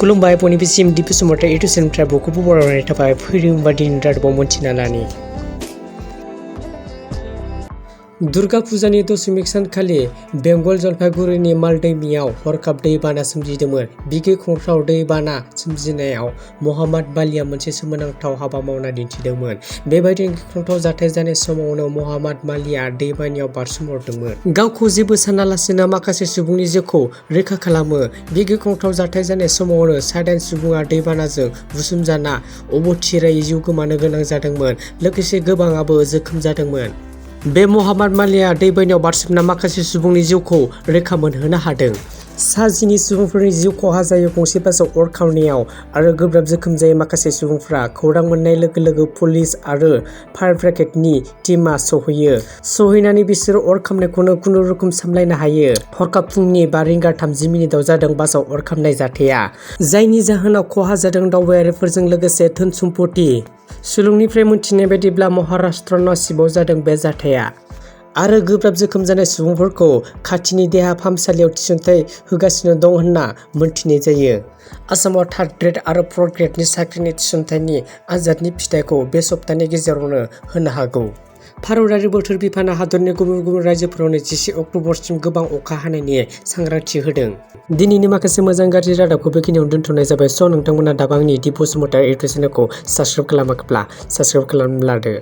खुलुमबाय बयनिबोसिम दिपु बसुमतारी इउटुब चेनेलनिफ्राय बयखौबो बरायनाय थाबाय। फैदों बादिनि रादाबाव मोनथिना लानि। दुर्गा फुजानि दशमिक सानखालि बेंगल जलपाइगुरिनि मालदैमियाव हरखाब दैबाना सोमजिदोंमोन। बिगिख्रंथाव दैबाना सोमजिनायाव महाम्मद बालिया मोनसे सोमोनांथाव हाबा मावना दिन्थिदोंमोन। बेबायदि गिख्रंथाव जाथाय जानाय समावनो महाम्मद बालिया दैबानायाव बारसोमहरदोंमन। गावखौ जेबो सानालासेनो माखासे सुबुंनि जिउखौ रैखा खालामो। बे गिख्रंथाव जाथाय जानाय समावनो 7 सुबुङा दैबानाजों बुसोमजाना अबथिरायै जिउ गोमानो गोनां जादोंमोन। लोगोसे गोबाङाबो जोखोम जादोंमोन। बे महाम्मद बालिया दैबानायाव बारसोमना माखासे सुबुंनि जिउखौ रैखा मोनहोनो हादों। सा 10 सुबुंफोरनि जिउ खहा जायो गंसे बासआव अर खामनायाव आरो गोब्राब जोखोम जायो माखासे सुबुंफ्रा। खौरां मोननाय लोगो लोगो पुलिस आरो फायार ब्रिगेडनि टीमआ सौहैनानै बिसोरो अर खामनायखौनो खुनुरुखुम सामलायनो हायो। हरखाब फुंनि 5:30 जादों बासआव अर खामनाय जाथाया, जायनि जाहोनाव खहा जादों दावबायारिफोरजों लोगोसे धोन सम्पति। सुलुंनिफ्राय मोनथिनाय बायदिब्ला महाराष्ट्र न सिबाव जादों बे जाथाया आरो गोब्राब जोखोम जानाय सुबुंफोरखौ खाथिनि देहा फाहामसालियाव थिसनथाय होगासिनो दं होनना मोनथिनाय जायो। आसामाव 3rd ग्रेड आरो 4th ग्रेडनि साख्रिनि थिसनथायनि आनजादनि फिथायखौ बे सप्तानि गेजेरावनो होनो हागौ। भारतारि बोथोर बिफाना हादरनि गुबुन गुबुन रायजोफोरावनो 11 अक्ट'बरसिम गोबां अखा हानायनि सांग्रांथि होदों। दिनैनि माखासे मोजां गाज्रि रादाबखौ बेखिनियावनो दोनथ'नाय जाबाय। नोंथांमोना दाबो आंनि दिपु बसुमतारी इउटुब चेनेलखौ साबस्क्राइब खालामाखैब्ला साबस्क्राइब खालामना लादो।